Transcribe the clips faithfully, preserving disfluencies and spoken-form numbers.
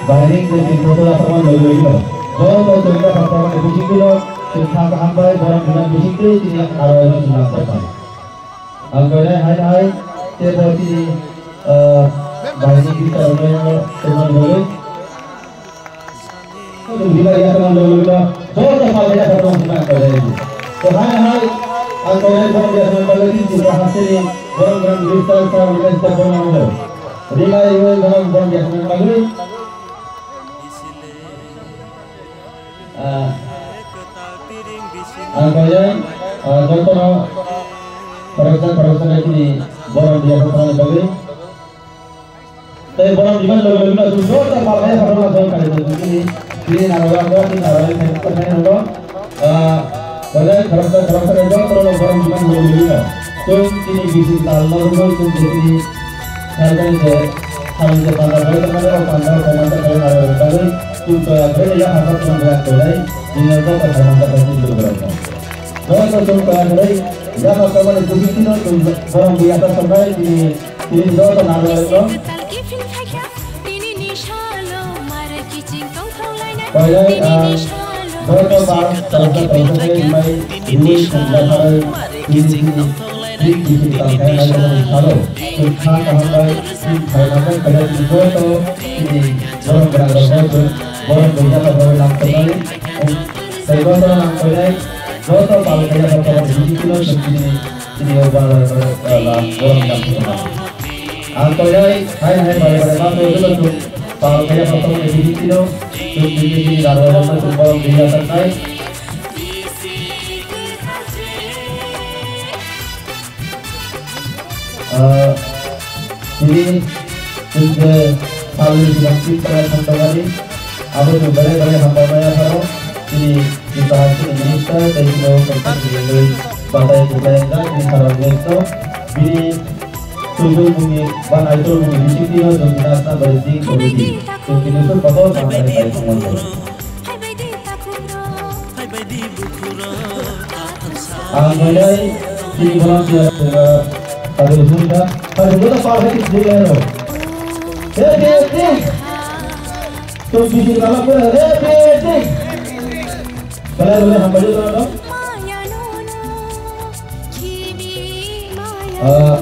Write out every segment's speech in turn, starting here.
Bairing tei chini photo laphangma logi logi no. Joto chwngno phaprokni bisingtwi no chwng kha kaham bai borom rwna bisingtwi chini aro aro chwng nang pai. Ang koinai hai hai tei bo chini, ah, bairing bichar rwnaino tongmani bagwi. Chwng dibai yathangma logi logi no joto phaprokni yathangma chwng nang pai. Tei hai hai ang koinai borom yathangma bagwi chini hasteni borom rwna bisingtwi sa rwna bisingtwi borom rwna. Rimai rimai borom borom yathangma bagwi. Ah, ang kaya, ah, jotono khoroksa khoroksa khe chini borom biya khe thangna bagwi. Tei borom biman logi logi no chwng joto pal kaya khoroksa join kari chwng chini, chini narwkgo, chini narwkni thai thai rwgo. Ah, kaya khoroksa khoroksa khe jotono borom biman logi logi no chwng chini bising tal no rwgwi chwng chini Salbai je, salbai je panda bai tongmani, o panda o panda bai naro rok bagwi, chwng toya khlai ya hapha tong ya khlai, nini joto khaimang kha khe chwng borok no. Joto chwng toya khlai ya hapha tongmani buji tino chwng borok buya ta sanai, nini, nini joto naro rok no. Koilai, ah, joto pal, salsa, salsa khlai mai, nini chwng da khlai, nini, nini. Bini bini tangkai hai rok ni salo, chwng kha kaham bai, chwng khai manjak kaya chini joto, chini borom gwnang rok no chwng, borom gwnang rok no nang tongnai, tei joto nang tongnai, joto pal kaya joto bini kilo chwng chini, chini o ba, ba, ba, borom nang tongnai. Ang tongnai, hai, hai, bare, bare, ma, to, to, to, pal kaya joto bini kilo, chwng bini, bini rang rok no chwng borom gwnang rok nai. Ah, chini chwng je salni sigang chini tongmani, abo chwng belai belai hambai maya phano, chini, chini bahai chini minister, tei chini o kok chini bagwi batai buklai wngjak, chini sarok minister, bini tubui bumni ba naitor bumni bisingtwi no chwng chini asna bai chini committee, chwng chini suk kotor tangmani bai thangmani. Ang nai nai, chini bono siya, siya, kadu sunda, kadu sunda pa hai chini lero. Happy birthday. Tum bisi kala pura happy birthday. Kala dole hambai dole no. Ah,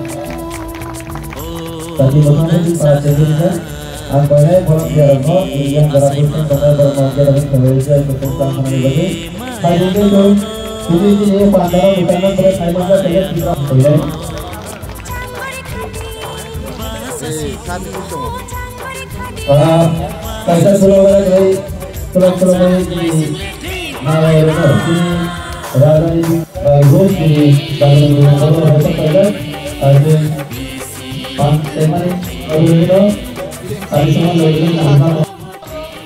tadi bosan itu para cerita. Ang koinai borom biya rok no, yang jara pun tong tongnai borom biya rok no, kawai jai ko tong tang khamani bagwi. Hai, ini tuh, ini, ini, ini, pandang, bukan, bukan, saya mangga, saya tidak, koinai. Ah, kaisa khulok bai, khulok, khulok bai, ini, nalai rok no, ini, rajani, ah, rok, ini, dalam rumah, kalau rasa pada, ah, ini,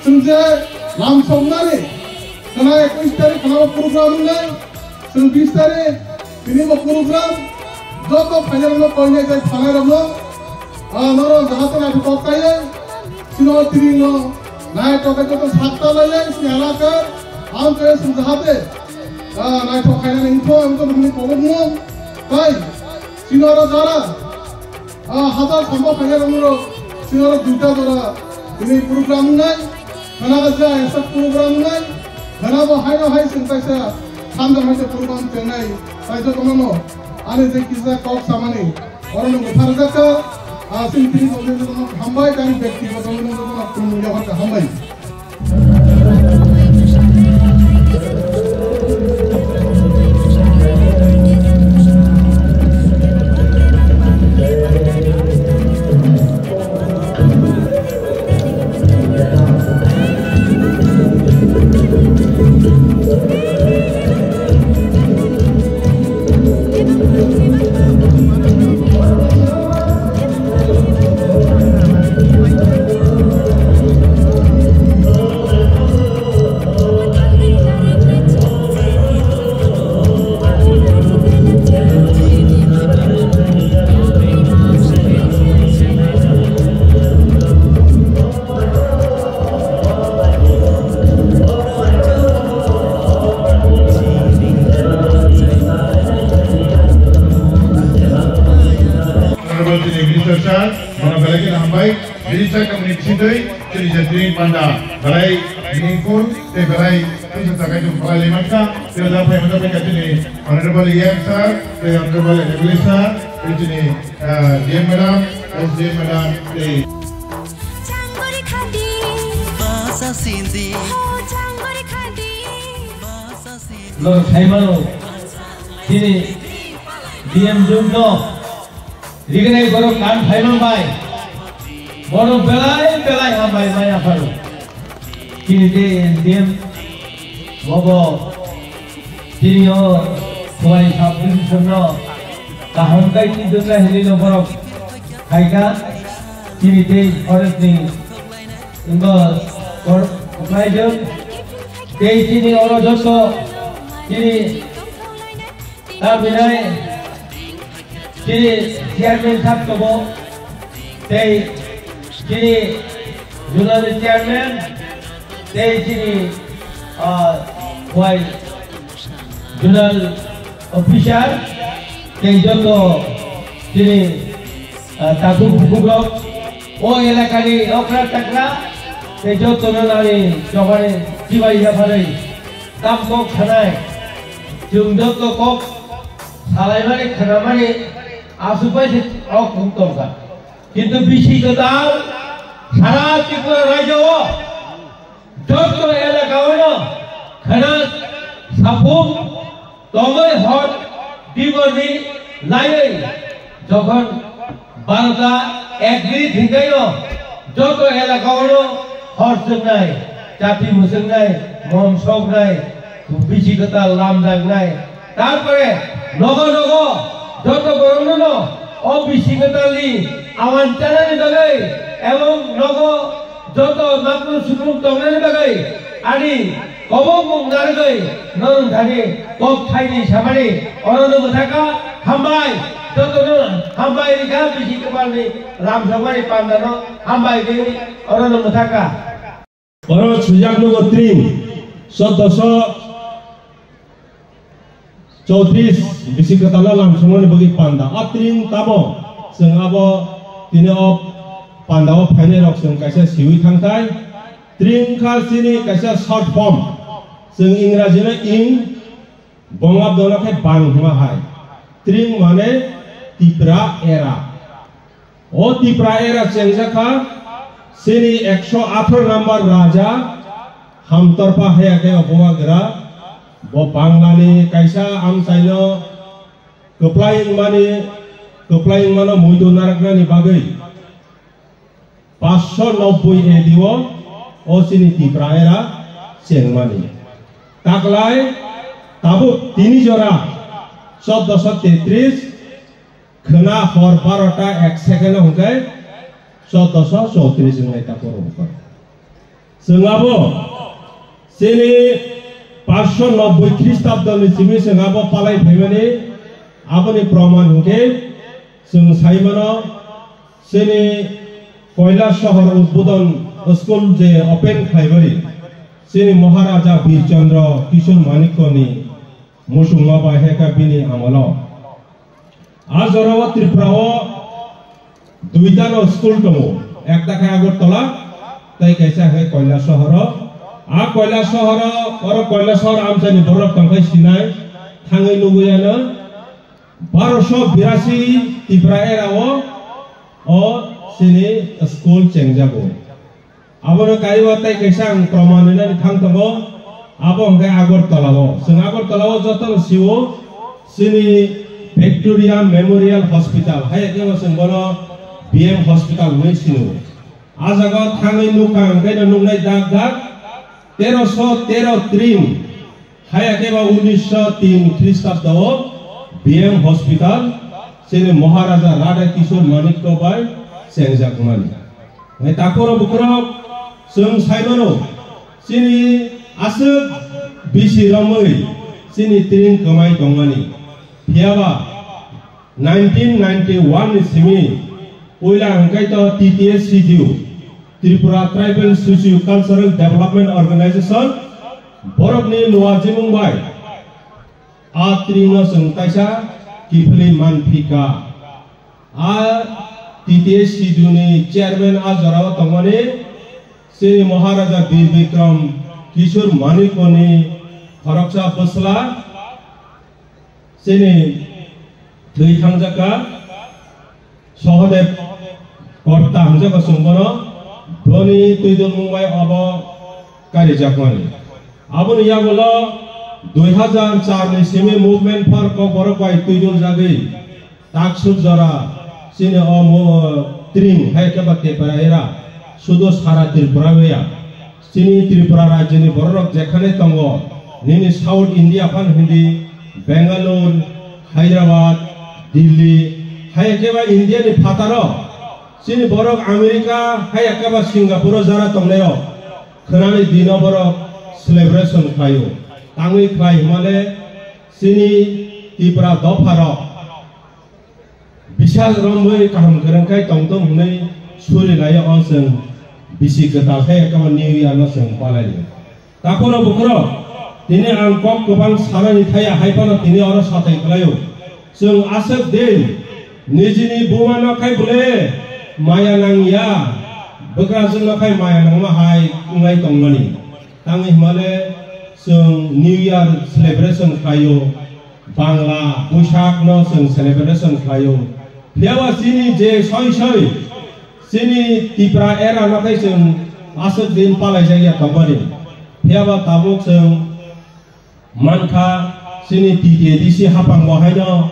Chwng je lam soknani khwna ekush tarikh khwna program wngnai, chwng bish tarikh tini bo program, joto phainairokno koinai tei thanairokno, ah, norok jahate naithotok kaiwi chwngno tini no naithotok khe joto sakta laiwi chini elaka ang khe chwng jahate, ah, naithok khainani wngkha ang joto bini kolokno tai chini oro jara. Ah, hazar sambo phainairokno chini oro duita jora tini program wngnai, khwna kaisa program wngnai, khwna bo haino hai chwng kaisa samjak hai se program chengnai, tai jotono ani je kisa kok samani, oro no bupharjak kha, ah, chini tini jotono hambai, tei ani bektigoto jotono khulumung yaphar kha, hambai. Honorable Chief Minister sir, bono belai kheno hambai. Register committee bisingtwi chini je tini panda belai meaningful tei belai tungsa sakai tong phalai lai mankha. Tei o jaga phai manjak bai kha chini Honorable E M sir, tei Honorable M L A sir, tei chini, ah, D M madam, S D M madam, tei Norok sai mano, chini D M Jung no rignai borok kan phaimang bai, borok belai belai hambai maya pharo. Chini tei S D M bobo chini o Khowai sub division no kaham kai twi dwkla hinwi no borok khaikha. Chini tei forest ni wngkha kor-, kwplaijak. Tei chini oro joto chini Tamhinai chini chairman sab tongo, tei chini zonal chairman, tei chini, ah, wai zonal officer, tei joto chini, ah, takhuk bukhuk rok, o elakani okra takra, tei joto no nani jogani chibai yapharwi. Tam kok sanai, chwng joto kok salaimani, khnamani, aswk bai se o kok tongkha. Kintu bisi kwtal sara Tripura rajyo o joto elaka o no khna saphung tongwi hor diborni laiwi jokhon Bharat a agree thwngkhaino joto elaka o no hor chwngnai, chati mwchwngnai, mom soknai, bisi kwtal lamjaknai. Tarpore nogo nogo joto borokno no o bisi kwtalni awan chanani bagwi ebong nogo joto makru sukru tongnani bagwi ani kobok mung narwgwi norok thani kok thaini samani orono mwthaka hambai, jotono hambai rikha bisi kwtalni lamsokmani pandano hambai rwi orono mwthaka. Oro swijak nugo tring, soddoso chowtris bisi kwtalno lamsokmani bagwi panda. A tring tamo chwng abo tini o panda o phainai rok chwng kaisa siwi thangthai. Tring kha chini kaisa short form. Chwng Ingraji no ing, Bongabdo no khe bang hwnma hai. Tring mane Tipra era. O Tipra era chengjak kha, chini ekso atharo number raja Hamtorpa haya khe o Bubagra, bo Banglani kaisa amchaino kwplai wngmani, kwplai wngmano muitu naraknani bagwi paanch sho nobboi A D o, o chini Tipra era chengmani. Taklai tabuk tini jora, chauddosho tetris, khwna hor barota ek second o hwnkhe chauddosho chowtris wngnai ta poro bokol. Chwng abo chini paanch sho nobboi Khristabdoni simi chwng abo palai phaimani, aboni proman hwnkhe chwng sai mano, chini Koilasohor Udbodon School je open khlaimani, chini Maharaja Bir Chandra Kishore Manikyani muchungma bai hai kha bini amolo. A jorao Tripura o duita no school tongo, ekta khe Agartala, tei kaisa khe Koilasohor o. A Koilasohor o, oro Koilasohor amchaini borok tongkhai sinai, thangwi nugwi ano. Barosho birasi Tipra era o, o chini school chengjago. Abono kaiwi tei kaisa ang proman rinani thang tongo, abo hwnkhe Agartala o. Chwng Agartala o jotono sio, chini Victoria Memorial Hospital, hai khe bo chwng bono B M Hospital hwnwi sino. A jaga o thangwi nukha hwnkhe no nuknai dak dak, teroso tero tring, haya khe ba unisho tin Khristabdo o B M Hospital, chini Maharaja Radha Kishore Manikya bai chengjakmani. Hai takoro bukhurok chwng sai mano, chini aswk bisi romwi chini tring kwmai tongmani. Phiyaba nineteen ninety-one ni simi puila hwnkhe to T T S C D U, Tripura Tribal Socio Cultural Development Organization, borokni luajimung bai a tring no chwng kaisa kiphilwi manphika. A T T A schedule ni chairman a jorao tongmani chini Maharaja Bir Bikram Kishore Manikya ni khoroksa bwsla chini thwi thangjak kha Sahadev Korta hwnjak kha chwng bono, boni twidulmung bai obo karijakmani. Aboni yagulo dui hazar char ni simi Movement for Kokborok bai twiduljagwi taksuk jora chini o mo-, tring hai khe ba Tipra era sudo sara Tripura ya. Chini Tripura rajyoni bororok jekhane tongo, nini South India phan hindi Bangalore, Hyderabad, Delhi, hai khe ba India ni phataro chini borok America, hai khe ba Singapore o jara tongnaio khwnani dino borok celebration khlaio. Tangwi khlai hwnmale chini Tipra dopharok bisal romwi kaham kwrwng khai tongthok hwnwi suri laio o chwng bisi kwtal khe ekama New Year no chwng palai. Takhoro bukhoro tini ang kok kwbang sanani thaya hai phano tini oro satai kwlaio. Chwng aswk din nijini buma no khai bwle maya nangya, bwkrajwk no khai maya nangma hai wngnai tongmani. Tangwi hwnmale chwng New Year celebration khlaio. Bangla Buisak no chwng celebration khlaio. Phiyaba chini je soi soi chini Tipra era no khai chwng aswk din palai jakya tongmani. Phiyaba tabuk chwng mankha chini T T A D C hapang bo haino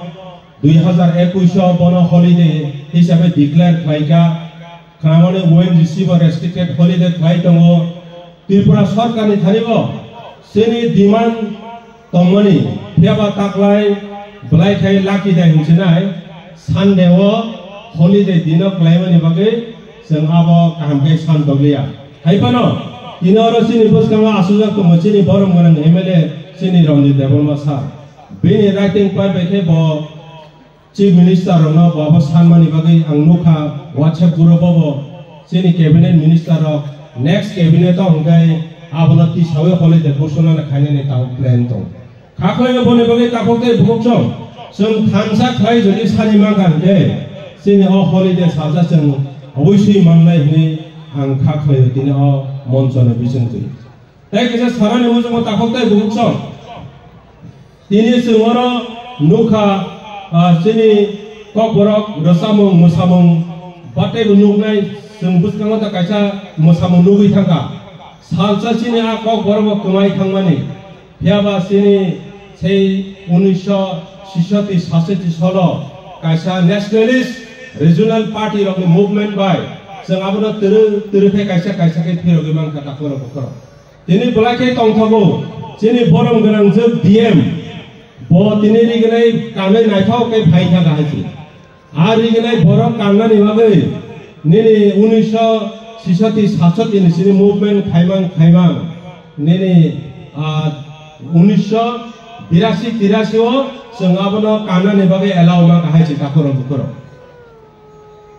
dui hazar ekush o bono holiday hisabe declare khlaikha. Khwnamani O N G C bo restricted holiday khlai tongo. Tripura sorkarni thani bo chini demand tongmani, phiyaba taklai belai khai lucky day hinsinai Sunday o holiday dino klaimani bagwi chwng abo kaham khe san tokliya. Hai phano tini oro chini bwskango aswkjak tongo chini borom gwnang M L A chini Ranjit Debbarma sir. Bini writing pad bai khe bo Chief Minister rokno bo abo sanmani bagwi ang nukha WhatsApp group o bo chini cabinet minister rok next cabinet o hwnkhe abono tisawi holiday ghosona khainani tabuk plan tong. Kha khlaino boni bagwi takhuk tei bukhuk chwng, chwng thansa khlai jodi sani mankha hwnkhe chini o holiday salsa chwng oboswi mannai hwnwi ang kha khlaio tini o monchoni bisingtwi. Tei kisa sanani muchungo takhuk tei bukhuk chwng. Tini chwng oro nukha, ah, chini kokborok rwchapmung, mwsamung, bataibo nuknai chwng bwskango ta kaisa mwsamung nugwi thangkha. Salsa chini a kokborokbo kwmai thangmani. Phiyaba chini sei unisho sisoti sasoti solo kaisa nationalist regional party rokni movement bai chwng abono twrwi twrwi khe kaisa kaisa khe phirogwi mankha takhuk rok bukhuk rok. Tini belai khe tongthogo, chini borom gwnangjwk D M, bo tini rignai kanwi naithok khe phai thangkha hai se. A rignai borok kannani bagwi nini unisho sisoti sasoti ni sini movement khaimang khaimang nini, ah, unisho birasi tirasi o chwng abono kannani bagwi allow ma kha hai se takhuk rok bukhuk rok.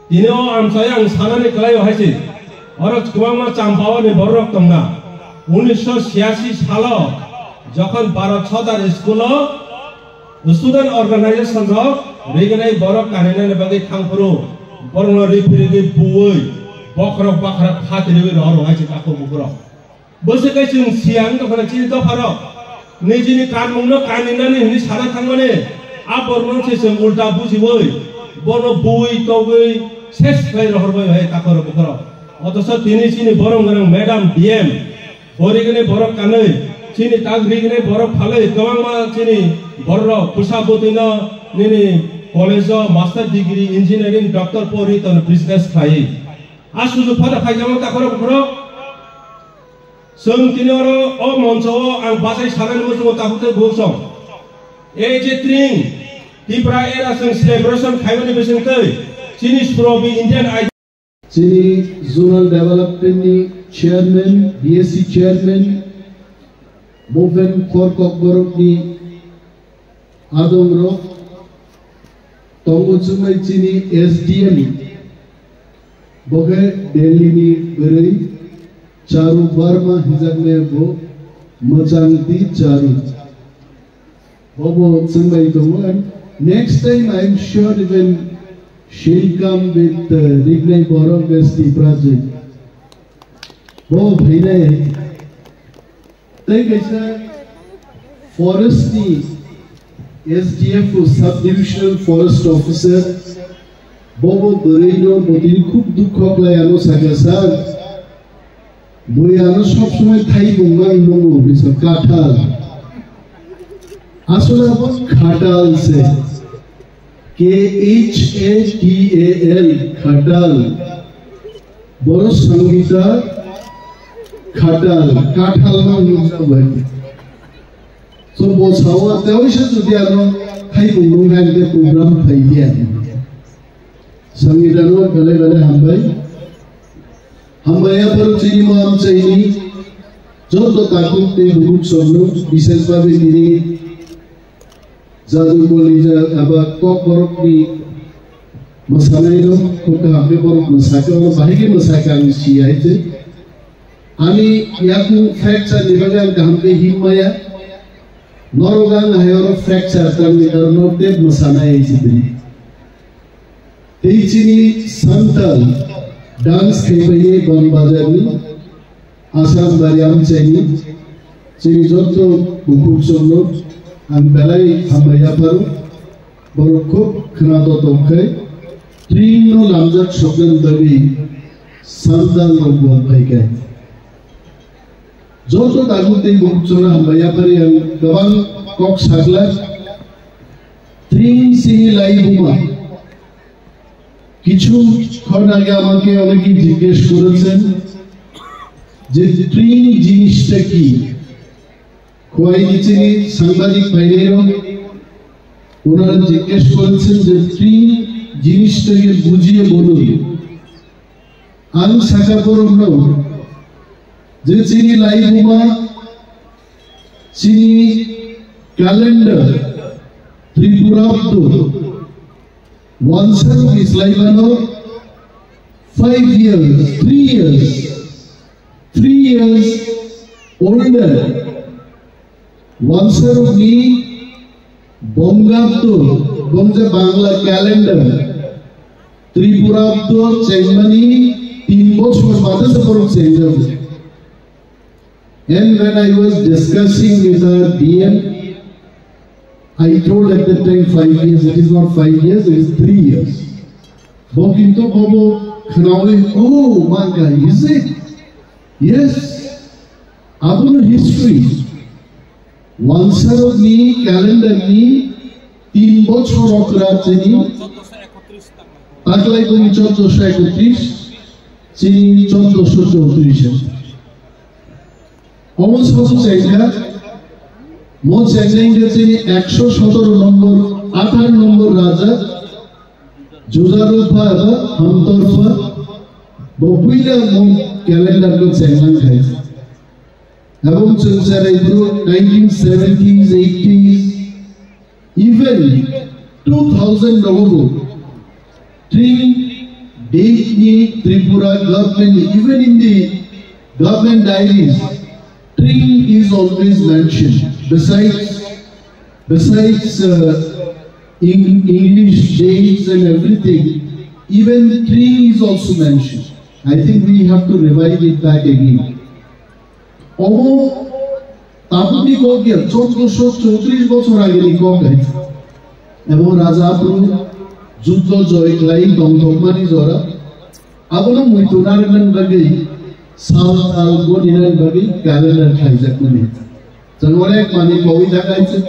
Tini o amchai ang sanani kwlaio hai se, oro kwbangma champao ni bororok tongna. Unisho chhiyasi salo jokhon Bharat Sodar school o student organization rok rignai borok kaninani bagwi thangphuru borokno riphirigwi buwi bokhorok bakhorok khatiriwi rohor hai se takhuk bukhurok. Bwswk khe chwng siya wng tongkha chini dopharok. Nijini kanmungno kaninani hwnwi sana thangmani a borokno se chwng ulta bujiwi bono buwi togwi ses khlai rohorbai hai takhorok bukhorok. Othocho tini chini borom gwnang madam D M, bo rignai borok kanwi, chini tak rignai borok phalwi kwbangma chini bororok bwsa bwtwino nini college o master degree, engineering, doctor pori tono business khlai. A sujuk phano phaijak wng takhorok bukhorok. Chwng tini oro o moncho o ang bachai sanani muchungo takhuk tei bukhuk chwng. Ei je tring Tipra era chwng celebration khaimani bisingtwi chini Surobi Indian Idol. Chini Zonal Development ni Chairman, B S C Chairman, Movement for Kokborok ni adongrok tongo chwngbai chini S D M, bo khe Delhi ni bwrwi Charu Verma hinjaknai bo mwchang di Charu. Bobo chwngbai tongo, and next time I am sure even She come with uh, Rignai Borok as the project. Bo phainai. Tei kaisa forest ni S D F o sub divisional forest officer. Bobo bwrwi no botini khub dukho khlai ano sakha sir. Bui ano sob somoi thai bungma nungo bisa kathal. Asole abo khatal se. K H A T A L, khatal. Boro Sangita khatal, kathal ma nungsa bai. So bo sawa tewi se jodi ano thai bung nung hai de program thai dia. Sangita no bale bale hambai. Hambai ya paru chini mo am chaini. Joto takuk te bukuk somno, bises babe tini Jadu Kolija aba kok borok ni mwsanai rok kok kaham khe borok mwsakhe oro bahai khe mwsakhe ang si hai se. Ani yakung fracture ni bagwi ang kaham khe him maya. Norok ang hai oro fracture tang ni karon no tep mwsanai hai se tini. Tei chini Santal dance khai bai ban bazar ni. Asam bari amchaini, chini joto bukhuk chomno ang belai hambai yapharo, borok khub khwnato tongkhai, tring no lamjak soknani bagwi Santal rok bo phaikhai. Joto dagu tei bukhuk chomno hambai yaphari ang kwbang kok saglak, tring chini lai buma. কিছু ক্ষণ আগে আমাকে অনেকেই জিজ্ঞেস করেছেন যে ট্রিং জিনিসটা কি। খোয়াই নিচেনি সাংবাদিক ভাইরাও ওনারা জিজ্ঞেস করেছেন যে ট্রিং জিনিসটাকে বুঝিয়ে বলুন। Ang saka borokno je chini laibuma chini calendar Tripura to Wansarok ni slai mano five years, three years, three years older. Wansarok ni Bongabdo, bongje Bangla calendar, Tripura to chengmani tin bochor bade se borok chengjago. And when I was discussing with our D M, I told at that time five years, it is not five years, it is three years. Bo kintu bobo khnawi, oh, mangka, is it? Yes. Abono history. Wansarok ni calendar ni tin bochor okra chini taklai boni choddoso ekotris chini choddoso chowtris. Omo sobo chengkha, mo chengnai hwnkhe chini ekso sotoro nombor, atharo nombor raja, Jujarupa eba Hamtorpa, bo puila mo calendar ko chenglang khai. Ebong chwng cherai bru nineteen seventies, eighties, even two thousand rogo bo Tring date ni Tripura government, even in the government diaries, Tring is always mentioned. Besides, besides uh, in English dates and everything, even Tring is also mentioned. I think we have to revive it back again. Omo tabukni kok ya, choddoso chowtris bochor ageni kok hai. Ebong Raja Apru juddo joy khlai tongthokmani jora. Abono muitu narwknani bagwi sal sal goninani bagwi calendar khlaijakmani. Chwng onek manwi kowi thangkhaisa.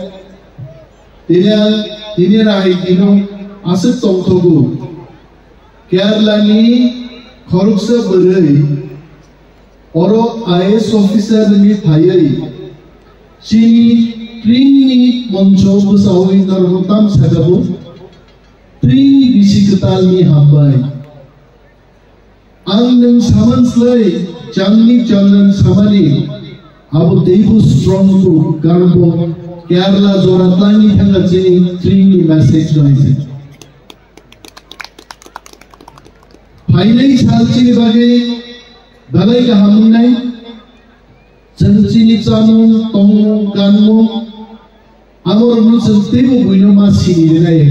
Tini ang, tini rahai tino aswk tongthogo. Kerala ni khoroksa bwrwi oro I A S officer ni phaiwi chini Tring ni moncho bwsawi norokno tam sakabo Tring bisi kwtal ni hambai. Ang nwng saman slai changni changnan samani abo teibo strong ko karbo Kerala jora tangni thanga chini Tring ni message no hai. Phainai sal chini bagwi belai kaham wngnai. Chwng chini chamung, tongmung, kanmung, amorokno chwng teibo buino ma sini rwnai.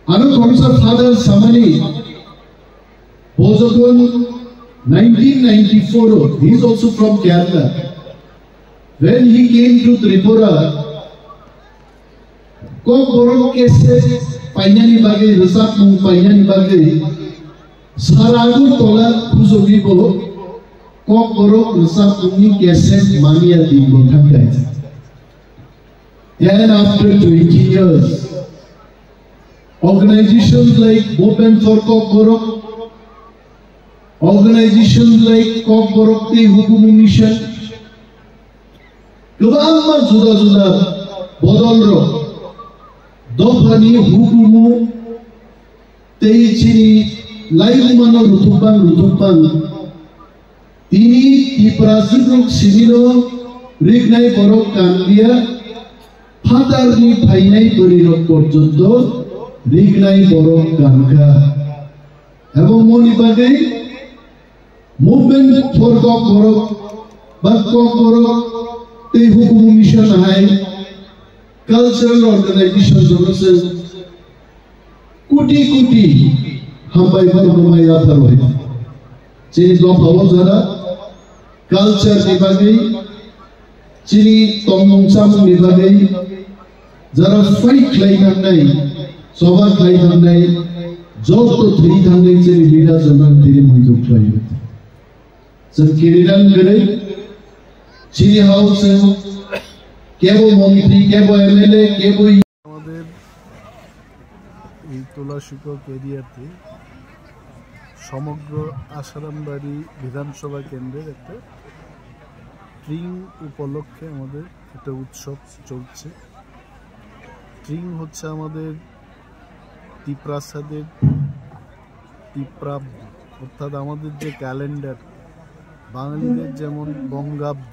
Ano khoroksa father samani, bo jokhon nineteen ninety-four o, he is also from Kerala. When he came to Tripura, Kokborok cassette painani bagwi, rwchapmung painani bagwi, sara Agartala khujogwi bo Kokborok rwchapmungni cassette manya din bo thangkha. Then after twenty years, organizations like Movement for Kokborok, organizations like Kokborok Tei Hukumu Mission, kwbangma juda juda bodolrok dophani hukumu tei chini laibumano ruthupbang ruthupbang tini Tiprasirok simino rignai borok kanliya, phatarni phainai bwrwirok porjonto rignai borok kankha. Abo moni bagwi Movement for Kokborok ba Kokborok Tei Hukumu Mission hai cultural organization jono se kuti kuti hambai borok mai yaphar hai. Chini dophao jara culture ni bagwi, chini tongmung chamung ni bagwi jara fight khlai thangnai, choba khlai thangnai, joto thwi thangnai chini leader jono tini muitu khlai. Chwng kirinan gwnwi chini hao chwng kebo montri, kebo M L A, kebo আমাদের এই তুলাশিকো ক্যারিয়ারটি সমগ্র আশারামবাড়ি বিধানসভা কেন্দ্রের একটা ট্রিং উপলক্ষে আমাদের একটা উৎসব চলছে। ট্রিং হচ্ছে আমাদের তিপ্রাসাদের তিপ্রাব্দ, অর্থাৎ আমাদের যে ক্যালেন্ডার, বাঙালিদের যেমন বঙ্গাব্দ,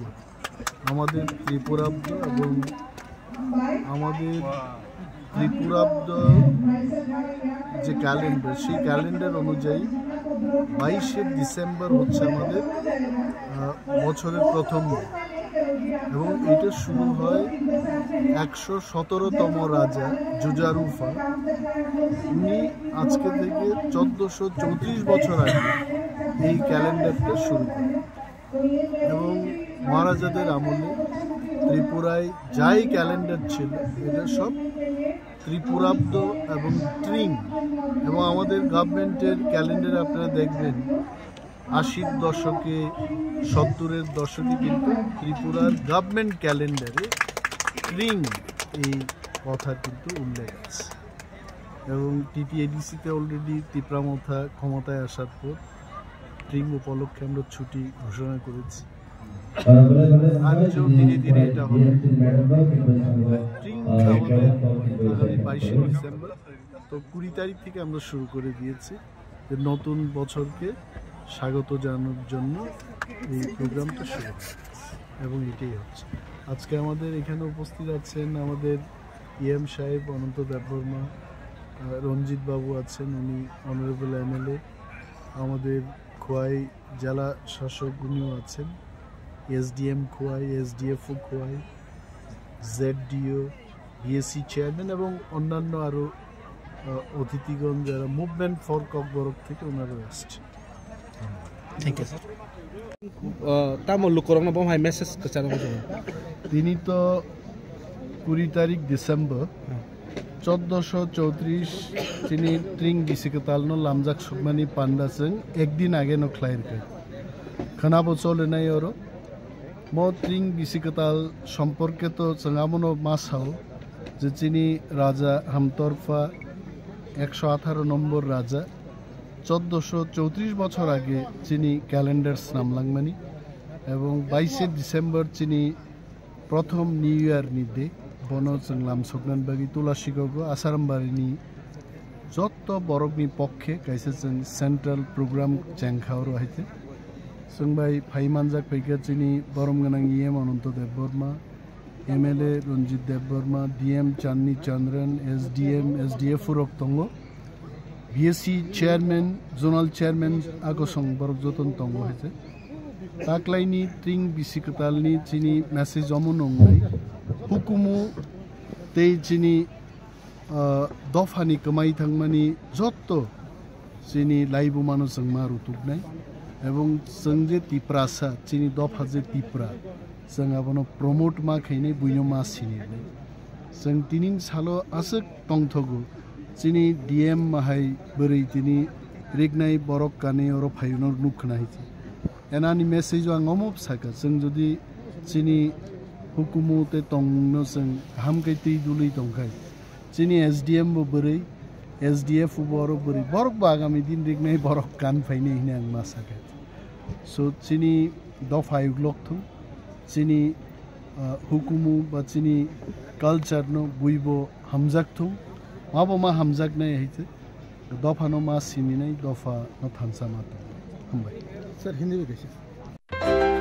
আমাদের ত্রিপুরাব্দ এবং আমাদের ত্রিপুরাব্দ যে ক্যালেন্ডার, সেই ক্যালেন্ডার অনুযায়ী বাইশে ডিসেম্বর হচ্ছে আমাদের, আহ, বছরের প্রথম দিন। এবং এটা শুরু হয় একশো সতেরোতম রাজা জুজারুফা। উনি আজকে থেকে চোদ্দশো চৌত্রিশ বছর আগে এই ক্যালেন্ডারটা শুরু করেন। এবং মহারাজাদের আমলে ত্রিপুরায় যাই ক্যালেন্ডার ছিল, এটা সব ত্রিপুরাব্দ এবং ট্রিং। এবং আমাদের গভর্নমেন্টের ক্যালেন্ডার আপনারা দেখবেন, আশির দশকে, সত্তরের দশকে কিন্তু ত্রিপুরার গভর্নমেন্ট ক্যালেন্ডারে ট্রিং এই কথা কিন্তু উল্লেখ আছে। এবং টিটিএডিসিতে অলরেডি তিপ্রামথা ক্ষমতায় আসার পর ট্রিং উপলক্ষে আমরা ছুটি ঘোষণা করেছি। রাজ্য ধীরে ধীরে এটা হবে। ট্রিং আমাদের আগামী বাইশে ডিসেম্বর, তো কুড়ি তারিখ থেকে আমরা শুরু করে দিয়েছি যে নতুন বছরকে স্বাগত জানানোর জন্য এই প্রোগ্রামটা শুরু হয় এবং এটাই হচ্ছে। আজকে আমাদের এখানে উপস্থিত আছেন আমাদের ইএম সাহেব অনন্ত দেববর্মা, আহ, রঞ্জিত বাবু আছেন, উনি অনারেবল এমএলএ, আমাদের খোয়াই জেলা শাসক উনিও আছেন, এসডিএম খোয়াই, এসডিএফও খোয়াই, জেডডিও, বিএসসি চেয়ারম্যান এবং অন্যান্য আরও, আহ, অতিথিগণ যারা মুভমেন্ট ফর ককবরক থেকে ওনারা এসছেন। Thank you, sir. Uh, tamo lukurokno bo hai message kwcharo mo chwng. Tini to kuri tarik December, Hmm. চোদ্দশো চৌত্রিশ chini tring bisi kwtal no lamjak sukmani panda chwng ekdin age no khlai rwkha. Khwnabo chole nai oro. Mo tring bisi kwtal somporke to chwng abono ma sao je chini raja Hamtorpha ekso atharo nombor raja চোদ্দশো চৌত্রিশ বছর আগে chini calendar snamlangmani, ebong বাইশে December chini প্রথম new year ni de, bono chwng lamsoknani bagwi Tulashikok o Asarambarini jotto borokni pokkhe kaisa chwng central program chengkha oro hai khe. Chwng bai phai manjak phaikha chini borom gwnang E M Ananto Debbarma, M L A Ranjit Debbarma, D M Chandni Chandran, S D M, S D F rok tongo. B S C chairman, zonal chairman agosong borok joton tongo hai khe. Taklaini tring bisi kwtalni chini message omo nwngnai. Hukumu tei chini Ah, dophani kwmai thangmani jotto chini laibumano chwng ma rutuknai, ebong chwng je Tiprasa, chini dopha je Tipra, chwng abono promote ma khainai, buino ma sinirnai. Chwng tining salo aswk tongthogo, chini D M mahai bwrwi tini riknai borok kanwi oro phaiyungno nuk khna hai se. Enani message o ang omo sakha, chwng jodi chini hukumu tei tongmungno chwng kaham khe twi dului tongkhai, chini S D M bo bwrwi, S D F bo oro bwrwi, borok bo agami din riknai borok kan phainai hwnwi ang ma sakha. So chini dopha yuklok thung, chini, ah, hukumu ba chini culture no buibo hamjak thung, mabo ma hamjaknai hai se. Dophano ma sininai, dophano thansa ma tong. Hambai. Sir, Hindi bai kaisa.